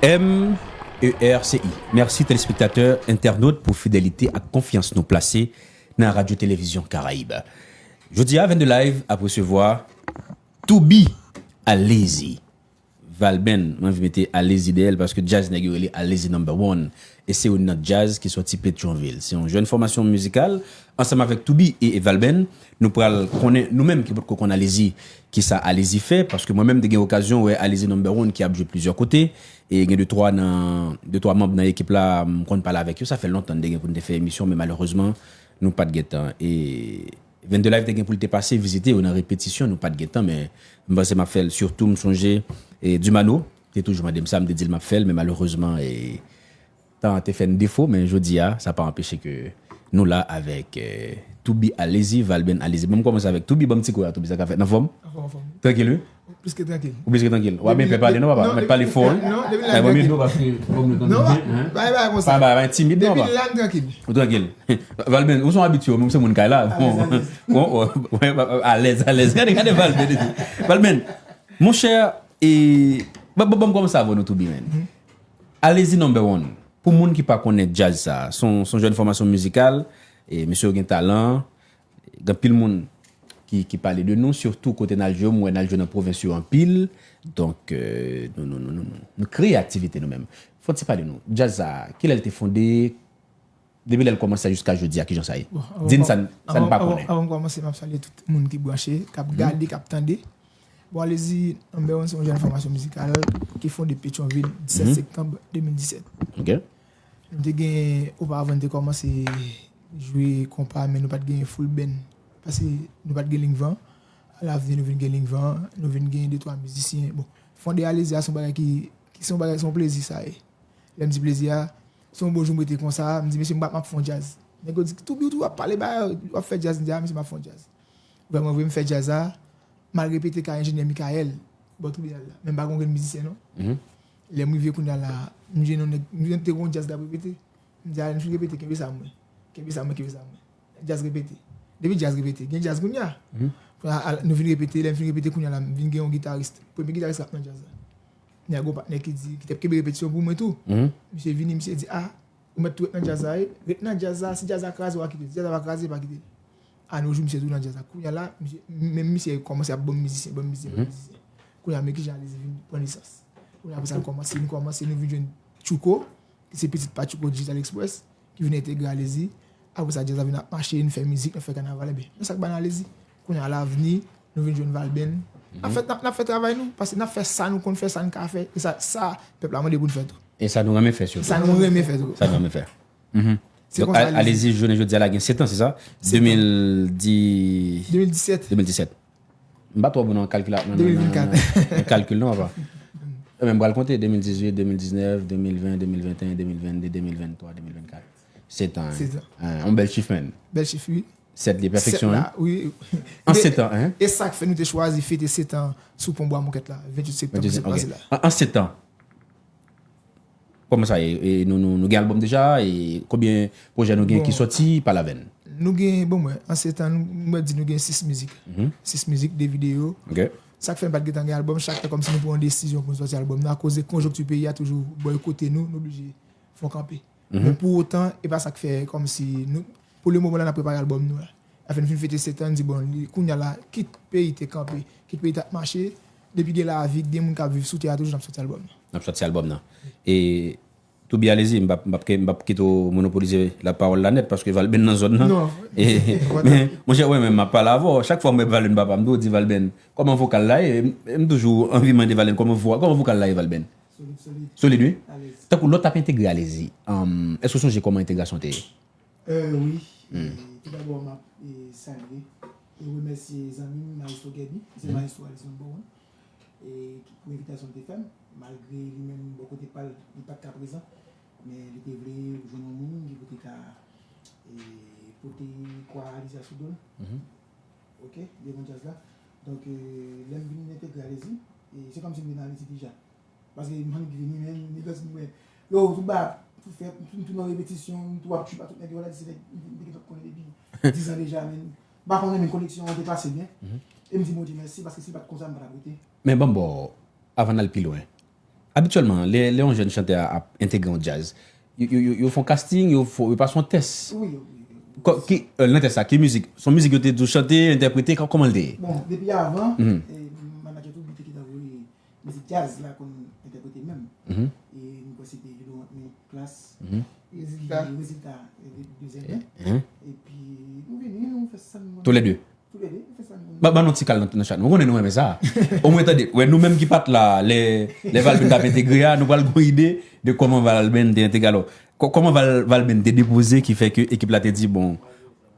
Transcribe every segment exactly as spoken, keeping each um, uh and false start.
M E R C I. Mèsi telespektatè, entènot pou fidelite ak konfyans nou plase nan Radyo Televizyon Karayib. Jodi a, Vennde Live ap resevwa Toubi Alezi. Valben, mwen anvi mete Alezi dèyè l paske djaz nèg yo rele Alezi number one. E se youn nan djaz ki sòti Petyonvil. Se yon jèn fòmasyon mizikal ansanm avèk Toubi e, e Valben, nou pral konnen nou menm ki potko konn Alezi, kisa Alezi fè, paske mwen menm te gen okazyon wè Alezi number one ki ap jwe plizyè kote, e gen de twa nan, de twa manm nan ekip la, m konn pale avèk yo, sa fè lontan n te gen pou n te fè emisyon, men malerezman, nou pa t gen tan. E Vennde Live te gen pou l te pase vizite yo nan repetisyon, nou pa t gen tan, men m panse m ap fè l, sitou m sonje, e Dumano te toujou mande m sa, m te di l m ap fè l, men malerezman, e tan an te fè n defo, men jodi a, sa pa anpeche ke nou la avèk, eh, Toubi Alezi, Valben Alezi. Bon, m kòmanse avèk Toubi, ban m ti kou a, Toubi, sa k ap fèt? Anfòm? Anfòm, anfòm. Trankil, wi? Plis ke trankil. Ou plis ke trankil? W ap byen pale, non, papa? Mèt pale fò, wi. Non, depi la, bon, m ede w paske fò m tande byen, hein? Bay, bay, konsa. Pa bay, bay, timid, non, papa? Depi la, m trankil. Ou trankil. Valben, ou se yon abitye, ou se moun kay la. Bon, bon, alèz, alèz. Gade, gade Valben, eti. Valben, monchè, e, bon, bon, bon, kòman sa va, nou, Toubi, man? Alezi number one. Pou moun ki pa konnen djaz sa, se yon, se yon jèn fòmasyon mizikal, e mesye yo gen talan, gen anpil moun ki, ki pale de nou, sitou kote n al jwe, m wè n al jwe nan pwovens yo anpil. Donk, euh, nou, nou, nou, nou, nou, nou kreye aktivite nou menm. Fò n ti pale nou. Djaz sa, kilè l te fonde? Depi lè l kòmanse jiska jodi a, kijan sa ye? Bon, di n sa n, sa n pa konnen. Avan m kòmanse, m ap salye tout moun ki branche, k ap gade, k ap tande. Bon, Alezi Number One se yon jèn fòmasyon mizikal ki fonde Petyonvil, disèt septanm de mil disèt. Ok. Nou te gen, oparavan, nou te kòmanse jwe konpa, men nou pa t gen full band. Paske nou pa t gen Lingvan. Alavni, nou vin gen Lingvan, nou vin gen de twa mizisyen. Bon, fonde Alezi a se yon bagay ki, ki se yon bagay, se yon plezi sa ye. Lè m di plezi a, se yon bon jou m rete konsa, m di, "Mesye, m ap, m ap fè yon djaz." Nèg yo di, "Toubi, ou tou ap pale bagay, w ap fè djaz." M di, "A, mesye, m ap fè yon djaz." Vrèman vre, m fè djaz la, m al repete kay enjenyè Michael, bò tribinal la. Men m pa gen yon grenn mizisyen, non. Lè m rive kounye a la, m jwenn yon nèg, m jwenn te gen yon djaz l ap repete. M di, "A, n fin repete, kenbe sa mwen. Kenbe sa mwen, kenbe sa mwen." Djaz repete. Depi djaz repete, gen djaz kounye a. Kounye a, al, nou vin repete, lè m fin repete kounye a la, m vin gen yon gitaris. Premye gitaris k ap nan djaz la. Kounye a, gen yon patnè ki di, ki t ap kenbe repetisyon pou mwen tou. Misye vini, misye di, "A, ou mèt tou ret nan djaz la, wi. Ret nan djaz la, si djaz la kraze, w a kite l. Si djaz la pa kraze, pa kite l." Anojou, misye tou nan djaz la. Kounye a la, misye, menm misye kòmanse ap ban m mizisyen, ban m mizisyen, ban m mizisyen. Kounye a, men kijan Alezi vin pran nesans. Kounye a, apre sa, nou kòmanse, nou kòmanse, nou vin jwenn Tchouko, ki se pitit pa Tchouko Digital Express, ki vin entegre Alezi. Apre sa, djaz la vin ap mache, nou fè mizik, nou fè kanaval, enben, men sa k ba n Alezi. Kounye a, alavni, nou vin jwenn Valben. N ap fè, n ap, n ap fè travay nou, paske n ap fè sa nou konn fè, sa n ka fè, e sa, sa pèp la mande pou n fè tou. E sa nou renmen fè sitou. Sa nou renmen fè tou. Sa nou renmen fè. Se konsa Alezi. Donk, Alezi, jounen jodi a la gen sèt an, se sa? Sèt an. De mil dis, de mil disèt. De mil disèt. M pa twò bon nan kalkila-, nan, nan, nan, nan, nan kalkil non, papa. Ebyen, m pral konte, de mil dizuit, de mil diznèf, de mil ven, de mil venteyen, de mil vennde, de mil venntwa, de mil vennkat. Sèt an, hein. Sèt an. Hein, yon bèl chif, man. Bèl chif, wi. Sèt, li pèfeksyon, hein? Sèt la, wi. An sèt an, hein? E sa k fè nou te chwazi fete sèt an sou pon Bwa Mokèt la, venntuit septanm ki sot pase la. An, an sèt an. Kòman sa ye? E nou, nou, nou gen albòm deja? E konbyen pwojè nou gen ki sòti? Pale avè n. Nou gen, bon, mwen, an sèt an, nou, mwen di nou gen sis mizik. Sis mizik, de videyo. Ok. Sa k fè n pa t gentan gen albòm, chak tan kòmsi nou pran yon desizyon pou n sòti albòm nan, akoz konjonkti peyi a toujou bòykote nou, nou oblije fè yon kanpe. Men pou otan, e pa sa k fè kòmsi nou, pou le moman la, n ap prepare albòm nou la. Afè n fin fete sèt an, n di, bon, li, kounye a la, kit peyi te kanpe, kit peyi t ap mache, depi gen lavi, gen moun k ap viv sou tè a toujou, n ap sòti albòm nan. N ap sòti albòm nan. E, Toubi Alezi, m p ap, m p ap, m p ap kite w monopolize lapawòl la nèt, paske Valben nan zòn nan. Non. E, men, monchè, wè, men m ap pale avè w. Chak fwa m wè Valben papa, m toujou di, "Valben, kòman vokal la ye?" E m, e m toujou anvi mande Valben, "Kòman vo-, kòman vokal la ye, Valben?" Solid, solid. Solid, wi. Alèz. Tankou lè w t ap entegre Alezi, um, èske w sonje kòman entegrasyon te ye? Euh, wi. E, tou dabò, m ap, e, salye e remèsye zanmi m, Maestro Gèbi, ki se Maestro Alezi Number One, e, ki, pou envitasyon l te fè m, malgre li menm, bò kote pa l, li pa t ka prezan, men li te vle jwenn yon moun ki pou te ka, e, pote kwa Alezi a sou do l. Ok, devan djaz la. Donk, e, lè m vin entegre Alezi, e, se kòmsi m te nan Alezi deja. Paske m annik vini, men nèg la di m, "Yo, tout ba, tout fèt, tout, tout nan repetisyon, tout ap tchoup a tout nèg yo la, di se nèg, m te gentan konnen depi diz an deja, men m pa konnen, men koneksyon an te pase byen." E m di Bondye mèsi, paske si l pa t konsa, m pa t ap rete. Men ban m ba w, avan n al pi lwen, Abityèlman, lè, lè yon jèn chantè a ap entegre yon djaz, yo, yo, yo, yo fè yon casting, yo, fè, yo pase yon tès. Wi, wi, wi. Kò-, ki, euh, nan tès la, ki mizik? Se yon mizik yo te di w chante, entèprete, kò-, kòman l te ye? Bon, depi avan, Mhm. e, manager tou, li te gentan voye mizik djaz la konn entèprete menm. Mhm. E nou kwè se te Yolo Antme Klass. Mhm. Rezilta. Ki rezilta, e, de-, dezyèm nan. Mhm. Epi nou vini, nou fè sa nou Tou lè de. Tou lè de, nou fè sa nou Ba, ba nou ti kal nan, nan chat. Nou konnen nou renmen sa. Omwen tande, wè, nou menm ki pa t la, lè, lè Valben t ap entegre a, nou pral gon ide de kòman Valben te entegre. Alò, kò-, kòman Val-, Valben te depoze ki fè ke ekip la te di, bon,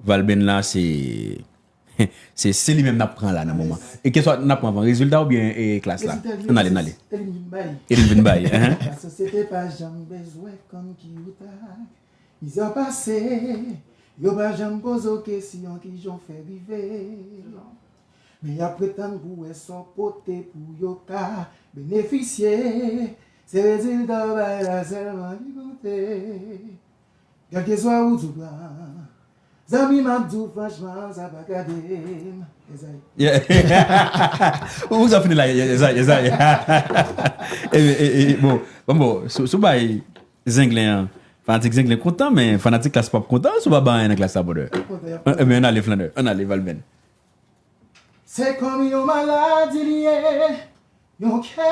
Valben la, se, se, se li menm n ap pran la nan moman. E keswa n ap pran avan, rezilta oubyen, e, Klass la? Rezilta, ann ale, ann ale. Elin vin bay. Elin vin bay, enhen. Lasosyete pa janm bezwen konn ki ou ta Mizè pase, yo pa janm poze w kesyon kijan w fè rive. Men y ap pretann pou wè sa w pote pou yo ka benefisye. Se rezilta w bay la sèlman ki konte. Kèlkeswa wout ou pran, zanmi m ap di w franchman, sa pa gade m. Esay. Yeah. Ou sa fini la, Esay, Esay. E, e, e, bon, bon, bon, sou, sou bay Zenglen an. Fanatik Zenglen kontan, men fanatik Klass p ap kontan si w pa ba anyen nan Klass la, brother. Kontan, y ap kontan. Ebyen, ann ale, Flandè. Ann ale, Valben. Se kòm yon maladi li ye. Yon kè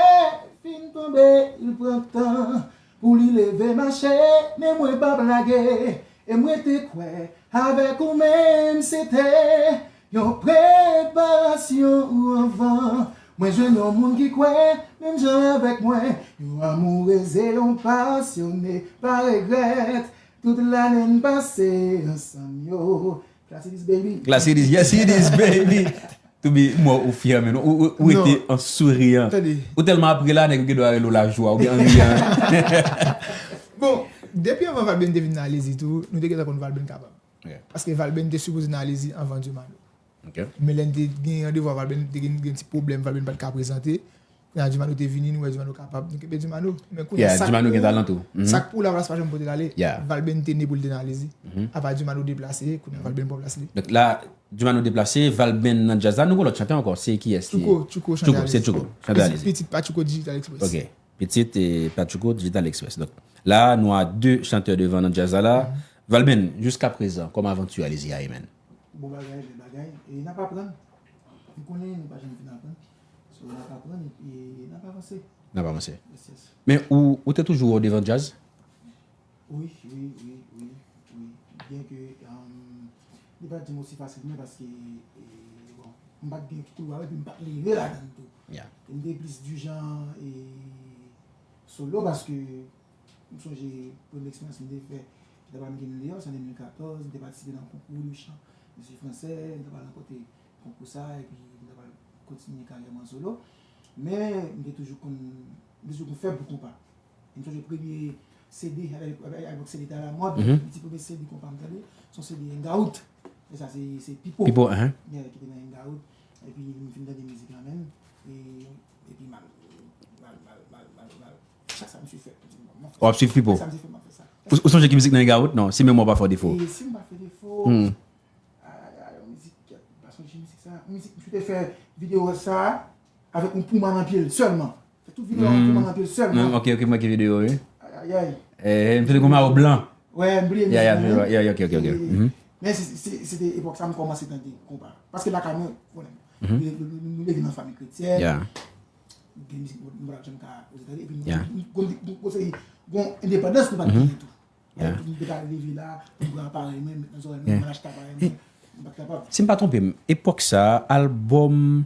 fin tonbe, li pran tan pou li leve mache, men mwen p ap lage. E mwen te kwè avèk ou menm se te yon preparasyon anvan. Mwen jwenn yon moun ki kwè menm jan avèk mwen. Yon amourez e yon pasyone, pa regrèt. Tout lane n pase ansanm yo. Class it is, baby. Class it is, yes it is, baby. Toubi, m wè ou fyè, men ou, ou, ou rete an souriyan. Tande. Ou tèlman ap ri la, nèg yo gen dwa rele w Lajwa oubyen Anriyan. Bon, depi anvan Valben te vin nan Alezi tou, nou te gentan konn Valben kapab. Ok. Paske Valben te sipoze nan Alezi anvan Dimano. Ok. Men lè n te gen randevou a Valben, te gen, gen ti pwoblèm, Valben pa t ka prezante. Kounye a Dimano te vini, nou wè Dimano kapab, nou kenbe Dimano. Men kounye a, yeah, sa k Dimano gen pou, talan tou. Mhm. Sa k pou Lavlas pa janm pote l ale. Yeah. Valben te ne pou l te nan Alezi. Mhm. Apa Dimano deplase, kounye a Valben pran plas li. Donk la, Dimano deplase, Valben nan djaz la, nou gon lòt chantè ankò, se kiyès li ye? Tchouko, Tchouko chante Alezi. Tchouko, se Tchouko, chante Alezi. Pitit, pitit pa Tchouko, Digital Express. Ok. Pitit e pa Tchouko, Digital Express. Donk la, nou a de chantè devan nan djaz la la. Mhm. Valben, jiskaprezan, kòman avanti Alezi a ye, menn? Bon bagay, bèl bagay. E n ap aprann. Nou konnen nou pa janm fin aprann. So, n ap aprann epi n ap avanse. N ap avanse. Yes, yes. Men ou, ou te toujou wè w devan djaz? Wi, wi, wi, wi, wi. Byen ke, um, li pa t di m osi fasilman paske, e, bon, m pa t gen koulwa epi m pa t leve ladan l tou. Yeah. M te plis di jan, e, solo paske M sonje premye eksperyans m te fè, ki t ap amete m deyò, se an de mil katòz, m te patisipe nan konkou de chan Miss Fransè, m t ap al ranpòte konkou sa, epi m t ap al kontinye karyè m an solo. Men, m te toujou konn, m te toujou konn fè pou konpa. E m sonje premye C D, alèpòk C D te alamòd, mhm, ti premye C D konpa m tande, se yon C D Hangout. E sa, se, se Pipo. Pipo, enhen. Yeah, ki te nan Hangout. Epi m fin tande mizik la menm. E, epi m al, m al, m al, m al, m al, m al. Chak sa misye fè, m di, "Bon, m ap fè sa." W ap swiv Pipo. Chak sa misye fè, m ap fè sa. Ou, ou sonje ki mizik nan Hangout? Non, si memwa pa fè w defo. Ou pa fè defo. Hmm. Ay, ay, ay, yon mizik, m pa sonje mizik sa. Yon mizik, misye te fè videyo sa avèk yon pouma nan pye l sèlman. Fè tout videyo a, hmm, yon pouma nan pye l sèlman. Hmm, ok, ok, m wè ki videyo, wi. Ay, ay, ay. Eh, m te di gon mayo blan. Wè, m bliye mizik la. Ya, ya, men, ya, ya, ok, ok, ok. Mhm. Men se, se, se te epòk sa m kòmanse tande konpa. Paske lakay mwen, konnen, mhm, nou, nou, nou leve nan fanmi kretyèn. Ya. Gen mizik nou, nou pa t janm ka oze tande. Epi nou, ya, nou, nou, nou, nou, nou, gon endepandans nou pa t, mhm, genyen tou. Ya. Epi nou te ka leve la, nou pran aparèy mwen, met nan zòrèy mwen, ya, mwen achte aparèy mwen, mwen pa t kapab. Si m pa twonpe m, epòk sa, albòm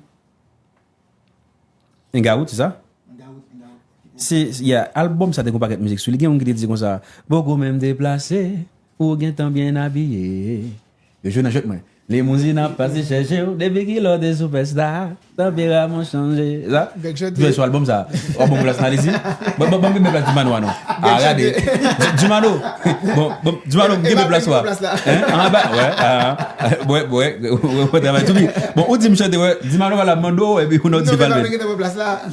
Hangout, se sa? Hangout, Hangout. Se, yeah, albòm sa te gon pakèt mizik sou li. Gen moun ki te di konsa, "Poko menm deplase, ou gentan byen abiye." Yo jwe nan jwèt mwen. Limouzin ap pase chèche w, depi kilè w te sipèsta, tanperaman chanje. Sa? Jwe sou albòm sa. W ap ban m plas nan Alezi. Ban, ban, ban m kenbe plas Dimano a non. A, gade. Di-, Dimano. Bon, bon, Dimano, kenbe plas ou a. Hein? Anba, wè, a, wè, wè, wè, wè, travay tou li. Bon, ou di m chante, wè, Dimano va la mande w, epi ou nan di Valben.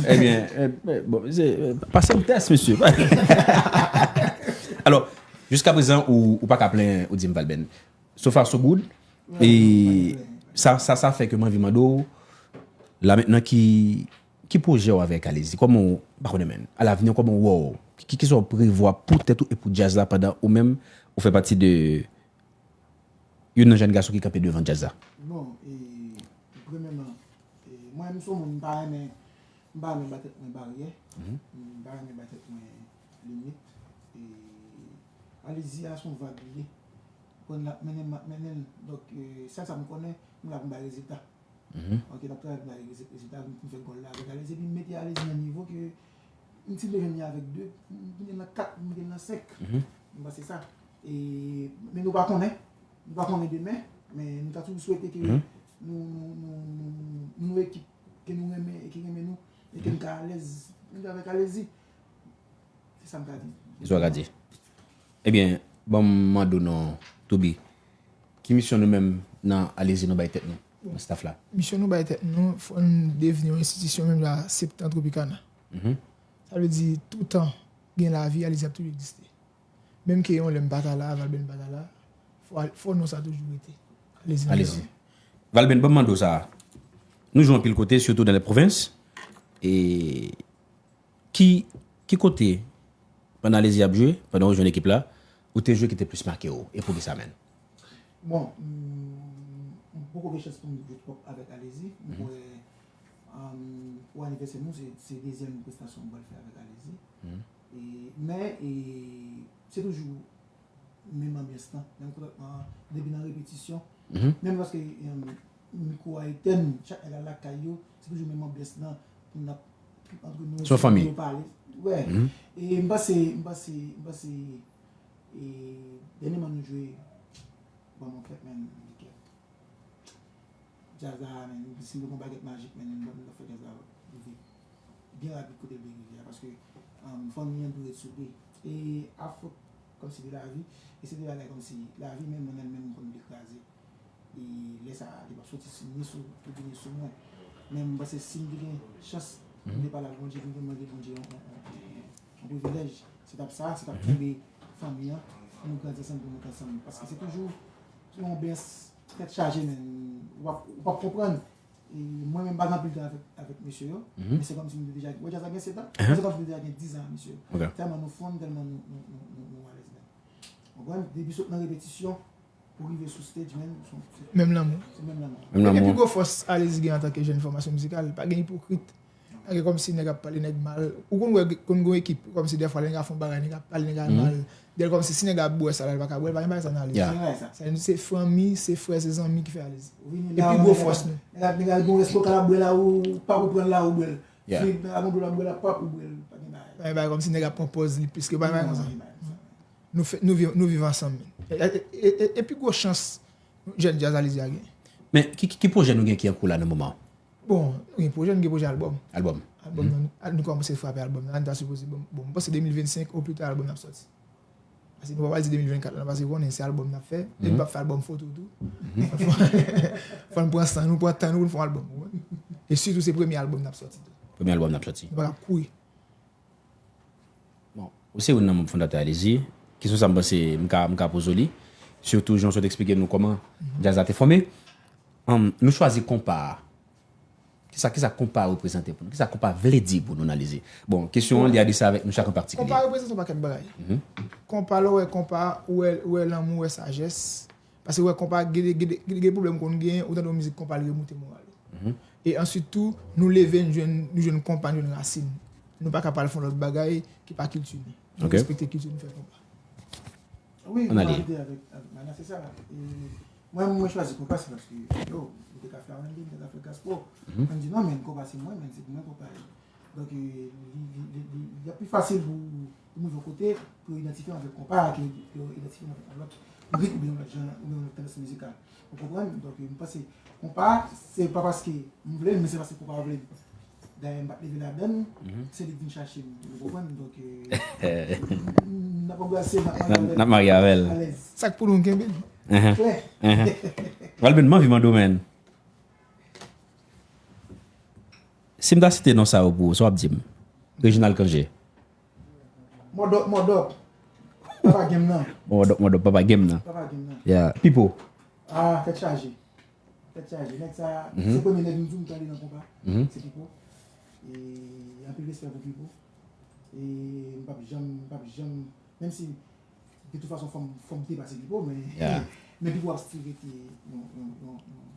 Ebyen, eh, eh, bon, se, eh, pase m tès, mesye. Alò, jiskaprezan, ou, ou pa ka plenyen, ou di m Valben. So far, so good. E sa, sa, sa fè ke m anvi mande w, la mentnan ki ki pwojè w avèk Alezi? Kòman w, m pa konnen, men, alavni, kòman w wè w? Ki, ki sa w prevwa pou tèt ou e pou djaz la pandan ou menm, ou fè pati de youn nan jèn gason ki kanpe devan djaz la? Bon, e, premyèman, e, mwen, m se yon moun, m pa renmen, m pa renmen bay tèt mwen baryè. M pa renmen bay tèt mwen limit. E, Alezi a se yon vag li ye. Konn l ap mennen m, m ap mennen l. Donk, e, sèl sa m konnen, m la pou m bay rezilta. Ok, n ap travay pou n ale rezilta, pou n fè gòl la avèk Alezi, epi m mete Alezi nan nivo ke m ti bezwen li avèk de, m mete l nan kat, m mete l nan senk. M panse sa. E, men nou pa konnen, nou pa konnen demen, men nou ta toujou swete ke nou, nou, nou, nou, nou, nou ekip ke nou renmen e ki renmen nou, e ke n ka alèz, nou jwe avèk Alezi. Se sa m ka di. Se sa w ka di. Ebyen, ban m mande w non, Toubi. Ki misyon nou menm nan Alezi nou bay tèt nou, nan staff la? Misyon nou bay tèt nou, fò n devni yon enstitisyon menm jan Septan Tropicana. Sa vle di, toutan gen lavi, Alezi ap toujou egziste. Menm ke yon lè m pa ta la, Valben pa ta la, fò, fò non sa toujou rete. Alezi. Alezi. Valben, ban m mande w sa. Nou jwe anpil kote, sitou dans les provinces. E ki, ki kote, pandan Alezi ap jwe, pandan w jwenn ekip la, ou te jwe ki te plis make w? E poukisa, menn? Bon, m, m poko gen chans pou m jwe twòp avèk Alezi. M kwè, um, pou anivèsè nou, se, se dezyèm prestasyon m pral fè avèk Alezi. E, men, e, se toujou menm anbyans lan, menm kontantman an, depi nan repetisyon. Menm lòske, em, mikwo a etèn, chak nèg al lakay yo, se toujou menm anbyans lan, pou n ap, antre nou, nou pale. Wè. E m panse, m panse, m panse, e, dènyèman nou jwe, bon, mwen fèt, men, Djaz la, men, si m te gen yon bagèt majik, men, m t ap fè djaz la rive byen rapid kote l dwe rive a, paske, um, fanmi an dwe ret soude. E afwòt kòmsi de lavi, e se de bagay kòmsi lavi menm, mwen menm, menm, m konn dekraze. E lè sa a, li p ap soti sou, ni sou, ni sou mwen. Men m panse si m te gen chans, m te pale ak Bondye, m te mande Bondye yon, yon, yon, yon, yon privilèj, se t ap sa, se t ap kenbe fanmi an, pou nou grandi ansanm, pou nou monte ansanm. Paske se toujou yon anbyans tèt chaje, men, ou p ap, ou p ap konprann. E mwen menm, m pa gen anpil tan avèk, avèk mesye yo, men se kòmsi m te deja, wè, djaz la gen sèt an, men se kòmsi m te deja gen diz an ak mesye yo. Tèlman nou fonn, tèlman nou, nou, nou, nou, nou alèz, men. Ou konprann? Depi sot nan repetisyon, pou rive sou stage, men, se, se menm lanmou. Se menm lanmou. Menm lanmou. Epi gwo fòs Alezi gen antanke jèn fòmasyon mizikal, pa gen ipokrit. Pa gen kòmsi nèg ap pale nèg mal. Ou konn wè, konn gen yon ekip, kòmsi dèfwa lè nèg ap fè yon bagay, nèg ap pale nèg a mal. Dèl kòmsi si nèg ap bwè sa la, li pa ka bwè l, pa gen bagay sa nan Alezi. Se vre sa. Sa vle di se fanmi, se frè, se zanmi ki fè Alezi. Epi gwo fòs nou. Nèg ap, nèg ap gen yon rès lokal ap bwè la, ou pa pou pran la, ou bwè l. Si nèg ap gen dlo l ap bwè la, pa pou bwè l, pa gen bagay. Pa gen bagay kòmsi nèg ap pran pòz li plis ke, pa gen bagay konsa. Nou fè, nou viv, nou viv ansanm, men. E, e, e, e, e pi gwo chans jèn djaz Alezi a gen. Men, ki, ki, ki pwojè nou gen ki an kou la nan moman an? Bon, nou gen pwojè, nou gen pwojè albòm. Albòm. Albòm nan, nou, nou kòmanse frape albòm nan, nou ta sipoze, bon, bon, m panse de mil vennsenk, o pli ta albòm nan ap sòti. Paske nou pa pral di de mil vennkat la, paske ou konnen se albòm n ap fè, e nou p ap fè albòm foto tou. Fò n pran san nou, pran tan nou pou n fè yon albòm, ou konprann? E sitou se premye albòm n ap sòti tou. Premye albòm n ap sòti. Nou pa ka kouri. Bon, ou se youn nan manm fondatè Alezi. Kesyon sa a m panse m ka, m ka poze w li. Sitou jan w sot eksplike nou kòman djaz la te fòme. Ann, nou chwazi konpa a. Kisa, kisa konpa a reprezante pou nou? Kisa konpa vle di pou nou nan Alezi? Bon, kesyon an, li adrese avèk nou chak an patikilye. Konpa a reprezante yon pakèt bagay. Konpa, lè w wè konpa, ou wè, ou wè lanmou, ou wè sajès. Paske ou wè konpa, gen de, gen de, gen de pwoblèm konn genyen, ou tande yon mizik konpa, li remoute moral ou. E answit tou, nou leve, nou jwenn, nou jwenn konpa, nou jwenn rasin. Nou pa ka pral fè yon lòt bagay ki pa kilti nou. Nou respekte kilti nou, fè konpa. Wi, nou ale avèk, avèk Mana, se sa. E mwen, mwen chwazi konpa, se paske, yo, m te ka fè R and B, m te ka fè gospel. Mwen di non, men konpa se mwen, men se pou mwen konpa ye. Donk, e, li, li, li, li, li ap pi fasil pou, pou nou yon kote, pou yo idantifye avèk konpa, ke yo idantifye avèk yon lòt ritm, oubyen yon lòt jan, oubyen yon lòt tandans mizikal. Ou konprann? Donk, e, m panse, konpa, se pa paske m vle l, men se paske konpa vle m. Dayè, m pa t leve ladann, se li k vin chache m. Ou konprann? Donk, e, n ap anbrase, n ap marye avè l. N ap marye avè l. Alèz. Sa k pou nou, n kenbe l. Klè. Valben, m anvi mande w, men. Si m ta site non sa yo pou ou, sa w ap di m? Reginald Cangé. Mòdòp, mòdòp. Papa game nan. Mòdòp, mòdòp, papa game nan. Papa game nan. Yeah. Pipo. Ah, tèt chaje. Tèt chaje. Nèg sa, se premye nèg m di w m tande nan konpa. Se Pipo. E anpil respè pou Pipo. E m p ap janm, m p ap janm, menm si de tout fason fò m, fò m depase Pipo, men, yeah, men Pipo ap still rete yon, yon, yon, yon,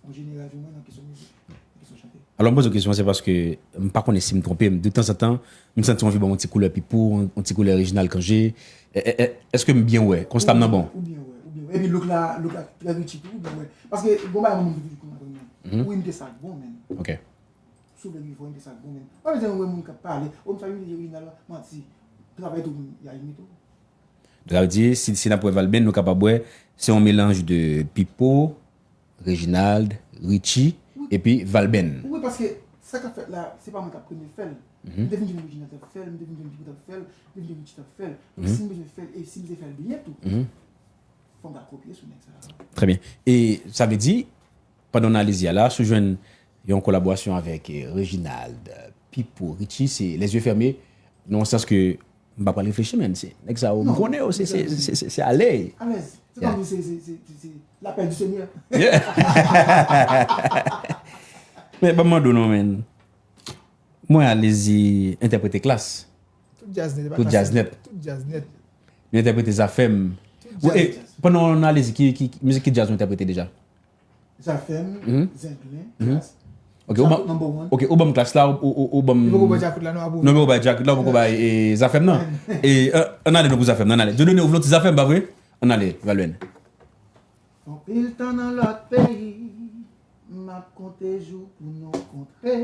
yon jeneral pou mwen nan kesyon mizik, nan kesyon chante. Alò, m poze w kesyon, se paske m pa konnen si m twonpe m. De tanzantan, m santi w anvi ban m yon ti koulè Pipo, yon, yon ti koulè Reginald Cangé. E, e, e, èske m byen wè? Konsta m nan bon? Ou byen wè, ou byen wè. Epi look la, look la trè Richie tou, ou byen wè. Paske, bon, bagay mwen, mwen toujou konn aprann mwen. Mhm. Ou imite sa k bon, men. Ok. Sou vle vin fò imite sa k bon, men. Pa bezwen wè moun k ap pale, o m sa imite Reginald la, manti. Travay tou, moun, y a imite w. Sa vle di, si, si n ap wè Valben, nou kapab wè, se yon melanj de Pipo, Reginald, Richie, wi, epi Valben. Wi, paske sa k ap fèt la, se pa mwen k ap premye fè l. Mhm. M te vin jwenn Reginald t ap fè l, m te vin jwenn Pipo t ap fè l, m te vin jwenn Richie t ap fè l. Donk, mhm, si m bezwen fè l, e si m bezwen fè l byen tou, mhm, fò m ta kopye sou nèg sa a. Trè byen. E sa vle di, pandan w nan Alezi a la, si w jwenn yon kolaborasyon avèk, eh, Reginald, Pipo, Richie, se les yeux fermés, nan yon sans ke m pa pral reflechi, men se nèg sa yo, m konnen yo, se, se, se, se, se alè. Alèz. Se kòm se, se, se, se, se lapèl di Senyè. Yeah. Men ban m mande w non, men. Mwen Alezi entèprete Klass. Tout djaz nèt, e pa Klass sèlman. Tout djaz nèt. Tout djaz nèt. Li entèprete Zafèm. Tout djaz. E, pandan w nan Alezi, ki, ki, ki, mizik ki djaz ou entèprete deja? Zafèm, mhm, Zenglen, mhm, Klass. Ok, ou ban, ok, ou ban m Klass la, ou, ou, ou, ou ban m. Li poko bay Djakout la, non, apwouve. Non, li poko bay Djakout la, ou poko bay, e, Zafèm nan. E, an, ann ale non pou Zafèm nan, ann ale. Dieudonné, ou vle yon ti Zafèm, pa vre? Ann ale, Valben. Anpil tan nan lòt peyi, m ap konte jou pou nou kontre.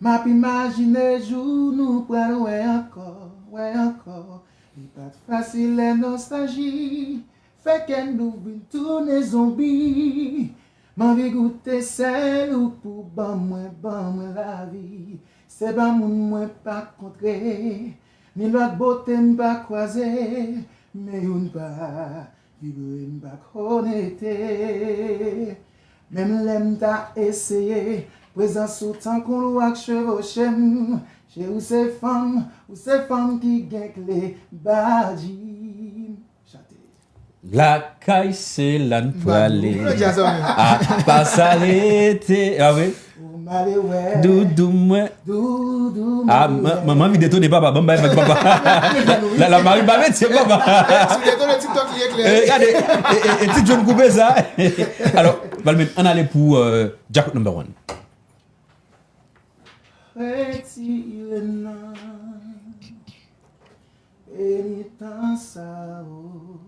M ap imajine jou nou pral wè ankò, wè ankò. Li pa t fasil lè nostalji fè kè nou vin tounen zonbi. M anvi goute sèl ou pou ban mwen, ban mwen lavi. Se pa moun mwen pa kontre, ni lòt bote m pa kwaze, men youn pa vibre m pa konekte. Menm lè m ta eseye, prezans ou tankou lwa k chevoche m. Cheri, ou se fanm, ou se fanm ki gen kle badi m. Chante. Lakay se la n prale. Ou nan djaz la menm. A pa sa rete. A wi. Ou malewè. Doudou mwen. Doudou mwen. A, m, m, m anvi detone papa. Ban m bay vag papa. La, la mari pa mete papa. Si w detone TikTok li e klè. E, gade, e, e, e ti John koupe sa. Alò, Valben, ann ale pou, euh, Djakout number one. Retire nan peni tan sa o,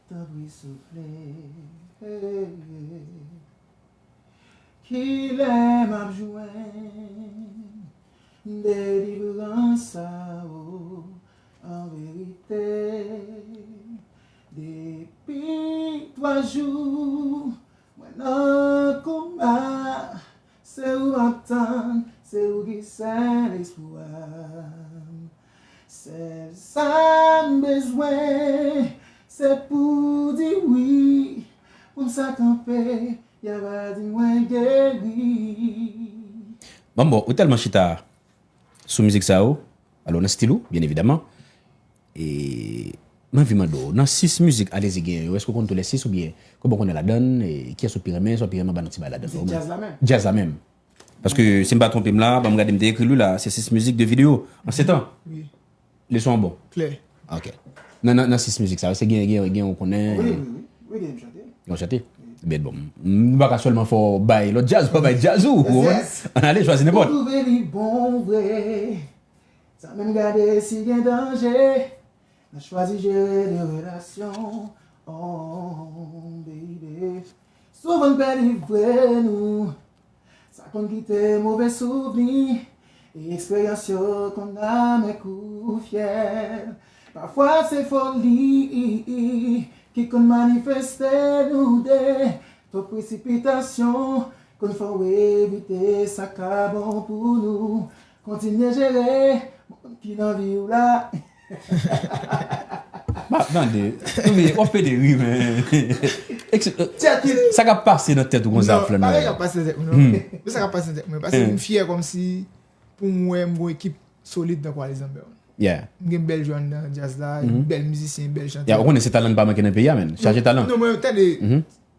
tanpri souple. Kilè m ap jwenn delivrans sa o, an verite? Depi twa jou, mwen nan koma, se ou m ap tann, se ou ki sèl espwa m. Sèl sa m bezwen, se pou w di wi, pou m sa kanpe, y a pa di mwen geri. Bon, bon, ou tèlman chita sou mizik sa yo, alò nan stil ou, byen evidaman. E m anvi mande w, nan sis mizik Alezi genyen yo, èske w konn tou lè sis oubyen kòman w konnen ladann, e kiyès ou pi renmen, sa w pi renmen ban nou ti bay ladann? Se djaz la menm. Djaz la menm. Paske si m pa twonpe m la, ban m gade, m te ekri l wi la, se sis mizik, de videyo, an sèt an. Wi. Leson an bon. Klè. Ok. Nan, nan, nan sis mizik sa yo, se gen, gen, gen ou konnen? Wi, wi, wi. Wi, gen m chante. Gen w chante? Wi. Bèl bon. M pa ka sèlman fè w bay lòt djaz, pa bay djaz ou, ou konprann? Yes. Ann ale, chwazi nenpòt. Ou twouve li bon vre. Sa menm gade si gen danje. N a chwazi jere de relasyon. Oh, baby. Souvan n pè livre nou. Sa konn kite move souvni. E eksperyans yo konn amè kou fyèl. Pafwa se foli ki konn manifeste nou de. Twòp presipitasyon konn fè w evite sa ka bon pou nou. Kontinye jere moun ki nan vi w la. M ap tande. Tande, w ap pede ri, men. Ex-, sa k ap pase nan tèt ou konsa, Flanè? Non, pa gen sa k ap pase nan tèt mwen, non. Hmm. Men sa k ap pase nan tèt mwen, paske m fyè kòmsi pou m wè m gon ekip solid tankou Alezi number one. Yeah. M gen bèl jwè anndan djaz la, bèl mizisyen, bèl chantè. Yeah, ou konnen se talan n pa manke nan peyi a, men. Chaje talan. Non, mwen, tande,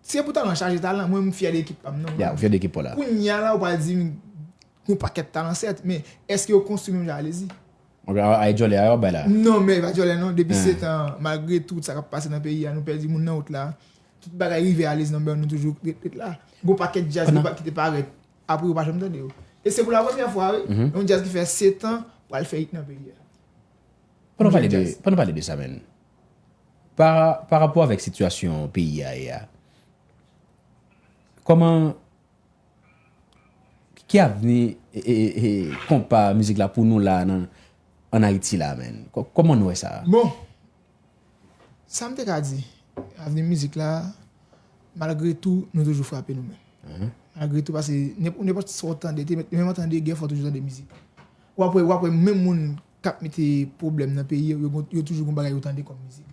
se pou talan, chaje talan, mwen, m fyè de ekip pa m, non. Yeah, ou fyè de ekip pa w la. Kounye a la, ou pral di m, Gon pakèt talan sèt, men èske yo konstwi menm jan Alezi? Ay djòlè a yo bay la. Non, men pa djòlè non, depi setan, malgre tout sa k ap pase nan peyi a, nou pèdi moun nan wout la. Tout bagay rive Alezi nan men nou toujou ret, ret la. Gon pakèt djaz ki te parèt, apre yo pa janm tande yo. E se pou la premyè fwa, wi, yon djaz ki fè setan pral fè it nan peyi a. Pandan w pale de, pandan w pale de sa, menn, pa, pa rapò avèk sitiyasyon peyi a ye a, kòman, ki avni e, e, e, e konpa mizik la pou nou la nan, ann Ayiti la, menn? Kò-, kòman nou wè sa? Bon, sa m te ka di, avni mizik la, malgre tou, nou toujou frape nou menm. Malgre tou, paske nenp-, nenpòt sa w tande, te menm an tande gè, fò w toujou tande mizik. W ap wè, w ap wè menm moun k ap mete pwoblèm nan peyi yo, yo, yo toujou gon bagay yo tande kòm mizik.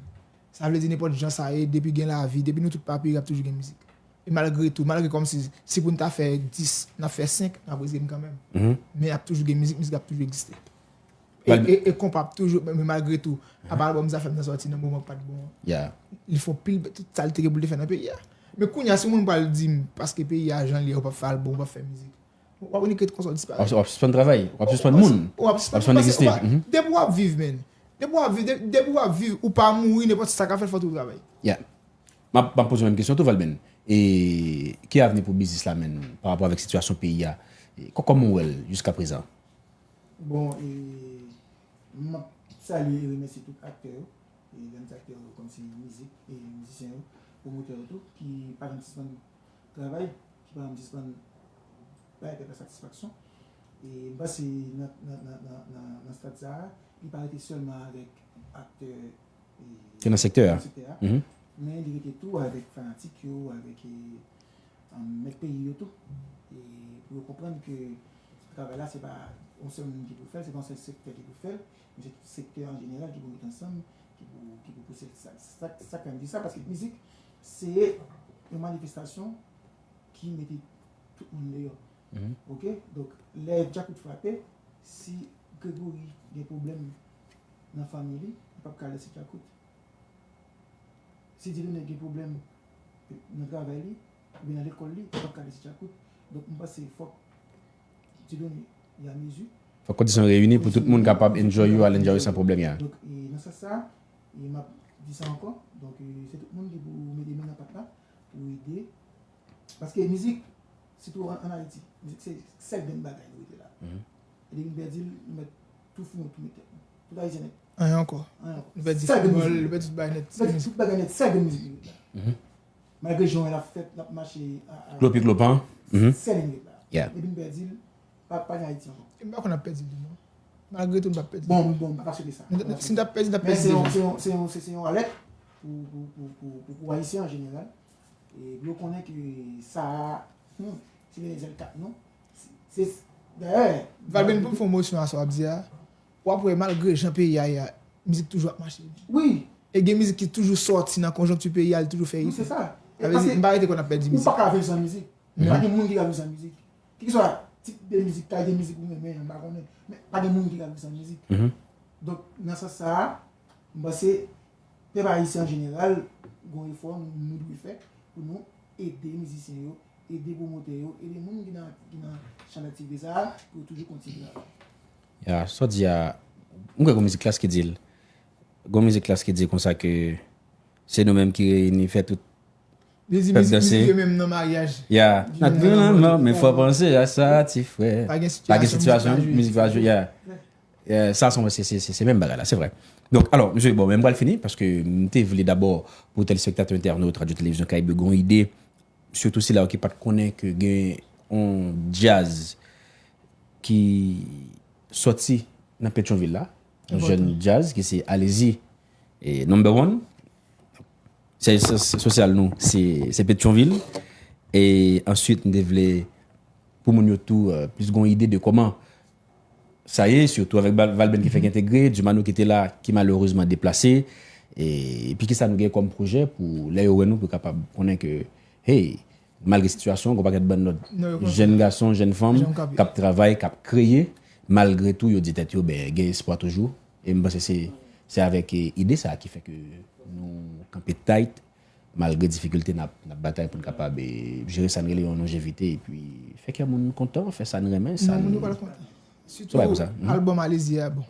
Sa vle di nenpòt jan sa ye, depi gen lavi, depi nou tout pa peri, ap toujou gen mizik. E malgre tou, malgre kòmsi, si pou n ta fè dis, n ap fè senk, n ap rete kanmenm. Men ap toujou gen mizik, mizik ap toujou egziste. E, e, e konpa ap toujou, men, men malgre tou, apa albòm Zafèm nan sòti nan moman k pa t bon an. Li fè pil, tout sa l te gen pou l te fè nan peyi a. Men kounye a, si yon moun pral di m, paske peyi a jan l ye, ou p ap fè albòm, ou p ap fè mizik. W ap ret konsa w disparèt. W ap, w ap sispann travay, w ap sispann moun, w ap sispann egziste. Depi w ap viv, menn. Depi w ap viv, de-, depi w ap viv, ou pa mouri, nenpòt sa ka fèt, fò tou w travay. Yeah. M ap, m ap poze w menm kesyon tou, Valben. E ki avni pou biznis la, menn, pa rapò avèk sitiyasyon peyi a? E kò-, kòman w wè l jiskaprezan? Bon, e, m ap salye e remèsye tout aktè yo. E lè m di aktè yo, kòmsi mizik, e mizisyen yo, pwomotè yo tou, ki pa janm sispann travay, ki pa janm sispann bay pèp la satisfaksyon. E m panse nan, nan, nan, nan, nan, nan stad sa a, li pa rete sèlman avèk aktè, e, ki nan sektè a, nan sektè a, men li rete tou avèk fanatik yo, avèk, e, um, mèt peyi yo tou. E pou yo konprann ke travay la, se pa yon sèl moun ki pou fè l, se pa yon sèl sektè ki pou fè l, men se tout sektè an jeneral ki pou met ansanm, ki pou, ki pou pouse sa, sa, sa k fè m di sa, paske mizik, se yon manifestasyon ki mete tout moun deyò. Ok? Donk, lè djakout frape, si Gregory gen pwoblèm nan fanmi li, li p ap ka lèse djakout. Si Dieudonné gen pwoblèm nan travay li, oubyen nan lekòl li, li p ap ka lèse djakout. Donk, m panse fòk Dieudonné, il y a mesure. Fòk kondisyon reyini pou tout moun kapab enjoy yo, al enjoy yo san pwoblèm, ya. Donk, e, nan sans sa, e, m ap di sa ankò. Donk, e, se tout moun ki pou mete men nan pat la, pou ede. Paske mizik, sitou an, an Ayiti, mizik se sèl grenn bagay nou rete la. E depi n pèdi l, nou mèt tou foumen, tou met tèt nou. Tout Ayisyen nèt. Anyen ankò. Anyen ankò. Nou pèdi foutbòl, nou pèdi tout bagay nèt. Nou pèdi tout bagay nèt, sèl grenn mizik nou rete la. Malgre jan l ap fèt, l ap mache a, a, klopi klopan. Sèl li rete la. Depi n pèdi l, pa, pa gen Ayiti ankò. E m pa kwè n ap pèdi li, non. Malgre tou, n p ap pèdi li. Bon, bon, m pa ka swete sa. Si n t ap pèdi, n t ap pèdi deja. Men se yon, se yon, se, se, se yon alèt pou, pou, pou, pou, pou, pou Ayisyen an jeneral. E pou yo konnen ke sa a, hmm, se pa zèl kat, non. Se, se, dayè, Valben, pou m fè yon mosyon a sa w ap di a, w ap wè malgre jan peyi a ye a, mizik toujou ap mache. Wi. E gen mizik ki toujou sòti nan konjonkti peyi a, li toujou fè it. Wi, se sa. Sa vle di, m pa rete kwè n ap pèdi mizik. Ou pa ka viv san mizik. Pa gen moun ki ka viv san mizik. Kèlkeswa tip de mizik, kalite mizik ou renmen, m pa konnen. Men pa gen moun ki ka viv san mizik. Donk, nan sans sa a, m panse pèp ayisyen an jeneral, gon efò nou, nou dwe fè pou nou ede mizisyen yo, ede pwomotè yo, ede moun ki nan, ki nan chan daktivite sa a, pou yo toujou kontinye travay. Ya, sa w di a, m kwè gon mizik klas ki di l. Gon mizik klas ki di konsa ke se nou menm ki reyini fè tout pèp danse. Mizik yo menm nan maryaj. Ya, n ap di nan mò, men fò panse a sa, ti frè. Pa gen sitiyasyon, mizik pa jwe, ya. Eh, sa se, se, se, se, se menm bagay la, se vre. Donk, alò, mesye, bon, men m pral fini, paske m te vle dabò pou telespektatè entènot Radyo Televizyon Karayib yo gen yon ide, sitou sila yo ki pa t konnen ke gen yon djaz ki sòti nan Petyonvil la, yon jèn djaz ki se Alezi, e number one. Sèj sosyal nou, se, se Petyonvil. E answit, m te vle pou moun yo tou, eh, plis gon ide de kòman sa ye, sitou avèk Val-, Valben ki fèk entegre, Dumano ki te la, ki malerezman deplase. E, epi kisa nou gen kòm pwojè pou lè yo wè nou, pou kapab konnen ke, hey, malgre sitiyasyon, gon pakèt bann lòt jèn gason, jèn fanm k ap travay, k ap kreye, malgre tou, yo di tèt yo, ben, gen espwa toujou. E m panse se, se avèk, eh, ide sa a ki fè ke nou kanpe tayt malgre difikilte, n ap, n ap batay pou n kapab, e, jere sa n rele yon lonjevite, epi fè kè moun kontan, fè sa n renmen, sa Non, moun n... yo pral kontan. Travay pou Sitou sa. Mhm. Albòm Alezi a, bon.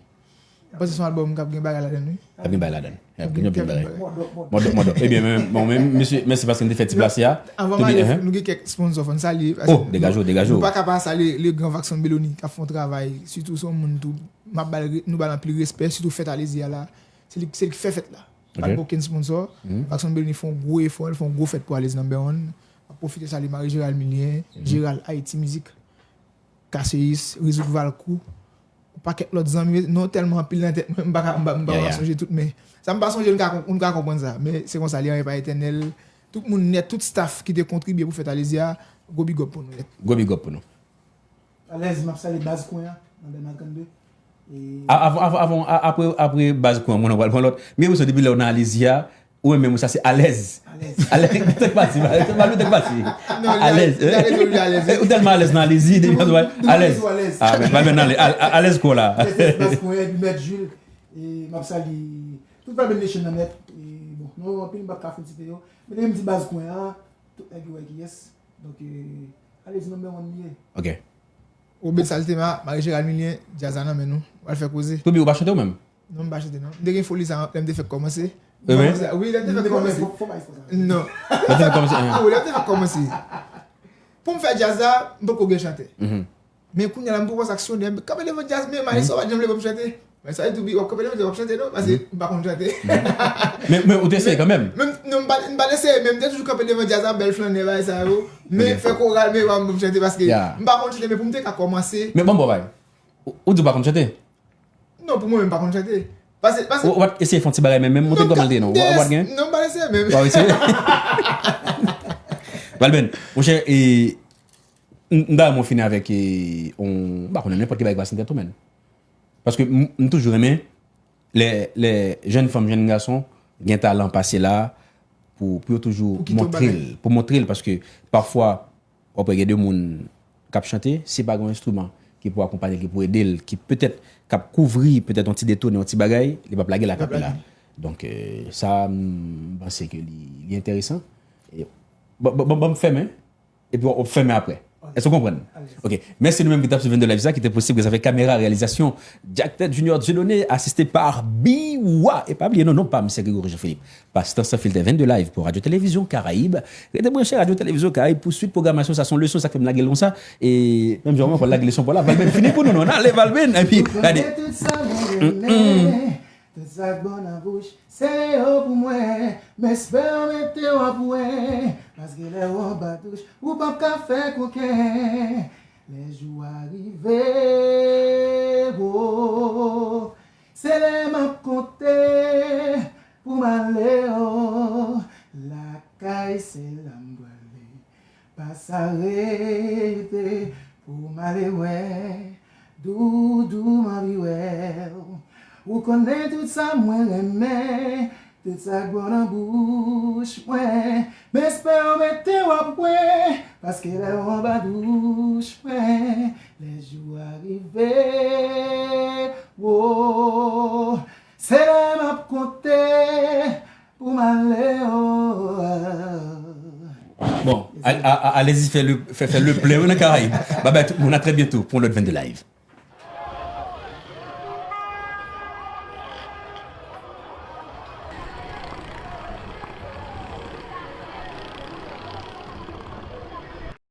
Mwen panse se yon albòm k ap gen bagay ladan l, wi. Ap gen bagay ladan. Ap gen yon pil bagay. Mòdòp, mòdòp. Mòdòp, mòdòp. Ebyen, men, bon, men, mesye, mèsi paske n te fè ti plas la. Avan To m be, ale, uh-huh. Nou gen kèk sponsò, fò n salye. Paske Oh, degaje w, degaje w. Nou pa ka pa salye le gran Vakson Beloni k ap fè yon travay. Sitou se yon moun tou, m ap ba l re- nou ba l anpil respè, sitou fèt Alezi a la. Se li, se li k fè fèt la. Pa Ok. t gen okenn sponsò. Mhm. Vakson Beloni fè yon gwo efò, l fè yon gwo fèt pou Alezi Number One. M ap pwofite salye Marie Gérald Milien, Mhm. Gérald Haïti Music, Kaseyis, Rizouk Valkou, yon pakèt lòt zanmi, non tèlman anpil nan tèt mwen, m pa ka, m pa, m pa Yeah, ka yeah. Sonje tout, men sa m pa sonje, nou ka, nou ka konprann sa. Men se konsa, li anyen pa etènèl. Tout moun nèt, tout staff ki te kontribiye pou fèt Alezi a, gwo big up pou nou nèt. Gwo big up pou nou. Alèz, m ap salye baz kwen an, nan Dèlma trannde. E A- Avan, avan, avan, a- apre, apre baz kwen an, mwen pral pran lòt. M gen enpresyon depi lè w nan Alezi a, ou menm, sa se alèz. Alèz. Alèz, tèk pati, tèk pati, tèk pati. Non, li Alèz. alèz, li alèz, li alèz. Eh, ou tèlman alèz nan Alezi, depi Depi alèz. alèz. Ah, men, pa men nan alèz, al- al- alèz kò la. Alèz, baz kwen an, epi Mèt Jil. E m ap salye tout Valben Nation nan nèt. E bon, non, anpil m pa t ka fè site yo. Men depi m di baz kwen an, tout nèg yo wè kiyès. Donk, e, Alezi Number One li ye. Ok. Obed Saltema, Marie Gérald Milien, djaz la nan men nou. W al fè koze. Toby, ou pa chante ou menm? Non, m pa chante non. M te gen foli sa lè m te fèk kòmanse. Wi, wi. Wi, lè m te fèk kòmanse. Fò- fò bay fò sa. Non. Lè m te fèk kòmanse, Ah, wi, lè m te fèk kòmanse. Pou m fè djaz la, m poko gen chantè. Mhm. Men kounye a la, m poko saksyonnen. Kanpe devan djaz, men Maliso pa janm vle ban m chante. Men sa e tou bi, w ap kanpe devan djaz, w ap chante non, paske m pa konn chante. Men, men ou te eseye kanmenm. Men non, m pa, m pa eseye, men m te toujou kanpe devan djaz la, bèl flannè, bagay sa yo. Men Ok. Fè koral, men w ap ban m chante, paske Yeah. M pa konn chante, men pou m te ka kòmanse. Men bon, bon, bay. Ou, ou di ou pa konn chante? Non, pou mwen menm, m pa konn chante. Paske, paske Ou, ou pa t eseye fè yon ti bagay menm, menm, montre m kòman l te non. Ou, ou pa t gen? Non, m pa eseye menm. Ou pa eseye? Valben, monchè, e, m, m ta renmen w fini avèk, e, on, m pa konnen, nenpòt ki bagay ki pase nan tèt ou, menn. Paske m, m toujou renmen lè, lè jèn fanm, jèn gason gen talan pase la pou, pou yo toujou Pou kite yon montre l, bagay. Pou montre l, paske pafwa, w ap wè gen de moun k ap chante, si pa gen yon enstriman ki pou akonpaye l, ki pou ede l, ki petèt k ap kouvri petèt yon ti detone, yon ti bagay, li p ap lage l ak Li p ap apè la. lage. Donk, e, sa, m panse ke li, li enteresan. E, bon, bon, bon, bon, m fèmen. Epi w ap fèmen apre. Èske w konprann? Ok. Mèsi nou menm ki t ap swiv Vennde Live sa, ki te posib gras avèk kamera reyalizasyon Jack Ted Junior Dieudonné, asiste pa Biwa. E pa bliye non, non pa m, se Gregory Jean-Philippe. Pastan San Filtè Vennde Live pou Radio Télévision Caraïbe. Rete branche Radio Télévision Caraïbe pou swit pwogramasyon sa, se yon leson, sa k fè m lage l konsa. E menm jan mwen, lage leson pou la, Valben fini pou nou, non? Ale, Valben, epi, gade. Tout sa mwen renmen, tout sa k bon nan bouch, se yo pou mwen. M espere w mete w ap wè, paske lè w anba douch, ou p ap ka fè koken. Lè jou a rive, wo, se lè m ap konte pou m ale, o, lakay se la m prale. Pa sa rete pou m ale wè, doudou m anvi wè w. Ou konnen tout sa mwen renmen, tout sa k bon nan bouch mwen. M espere w mete w ap wè, paske lè w anba douch mwen, lè jou a rive, wo, se lè m ap konte pou m ale, o. Bon, a- a- a- alèzi fè le, fè, fè le plen, wi, nan Karayib. Bye bye tout moun, à très bientôt pour un autre Vennde Live.